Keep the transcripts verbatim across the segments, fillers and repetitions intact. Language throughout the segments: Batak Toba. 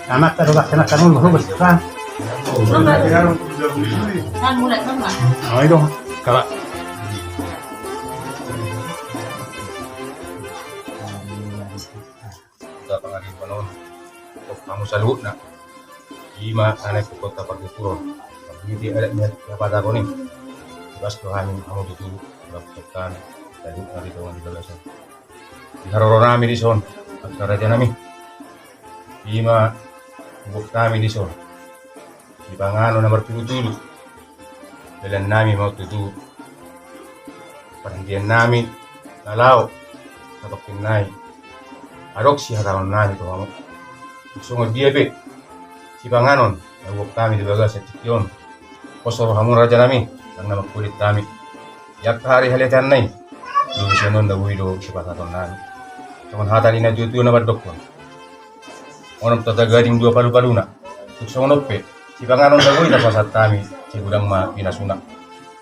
Anak ta do bakti na kanun lo bos kan. Kan mulai kan. Oh itu. Kalau kita pangariban on. Tok kamu saluhutna. Ima anak kota partuturon. Di adat ni apa takon i. Bas tu hami amu tutu. Bas tu kan. Saluhutna di dongan di bagasan. Di haroro nami dison, angka raja nami. Ima gok nami dison. Di panganon na martulu-tulu. Dalan nami ma tutu. Parhitean nami na laho. Satokkin nai. Adong si hataon nami tu hamu. Songon dia pe. Si panganon. Na gok nami di bagasan tingki on. Poso hamu raja nami, nang na mangkulit hami. Iangka hari haletan nai. Dulu sianon na bui do sipasahaton nami. Songon hata ni na tutu na mandokkon. Onom tata gading dua palu-paluna. Tuk songon on pe. Sipanganon na bui na pasahat hami. Sigudang ma pinasuna.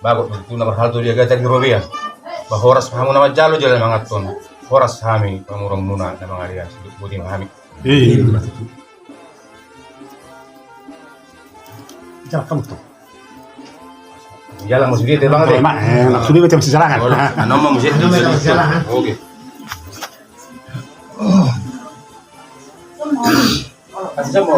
Bagot do tutu na marhalto di agata di robean. Ba horas hamu na manjalo jala manganton. Horas hami pangurang muna na mangalean. Siduk boti ma hami. Iya. Jangan kamu tuh. Jalan maksudnya itu bang deh. Mak, eh, maksudnya macam sejalangan. Nama maksudnya itu sejalangan. Oke. Kasih sama.